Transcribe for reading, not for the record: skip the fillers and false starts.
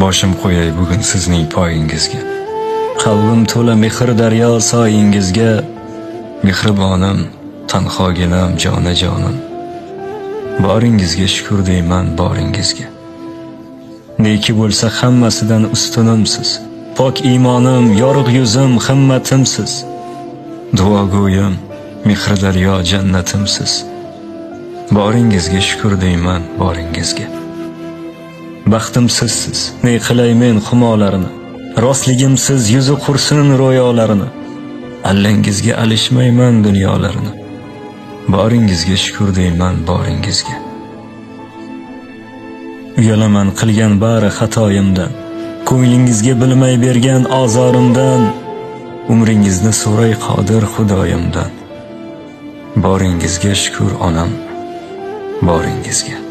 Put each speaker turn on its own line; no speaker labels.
Boshim qo'yay bugun sizning poyingizga. Qalbim to'la mehr daryo soyingizga. Mehribonim, tanhoginam, jonajonim. Boringizga shukur deyman, boringizga. Neki bo'lsa hammasidan ustunimsiz. Pok iymonim, yorug' yuzim, himmatimsiz. Duogo'yim, mehri daryo jannatimsiz. Boringizga shukur deyman, boringizga. Baxtim sizsiz, ne qilay men xumolarini. Rostligimsiz yuzi qursin ro'yolarini. Allangizga alishmayman dunyolarini. Boringizga shukur deyman, boringizga. Uyalaman qilgan bari xatoyimdan. Ko'nglingizga bilmay bergan ozorimdan. Umringizni so'ray qodir Xudoyimdan. Boringizga shukur onam, boringizga.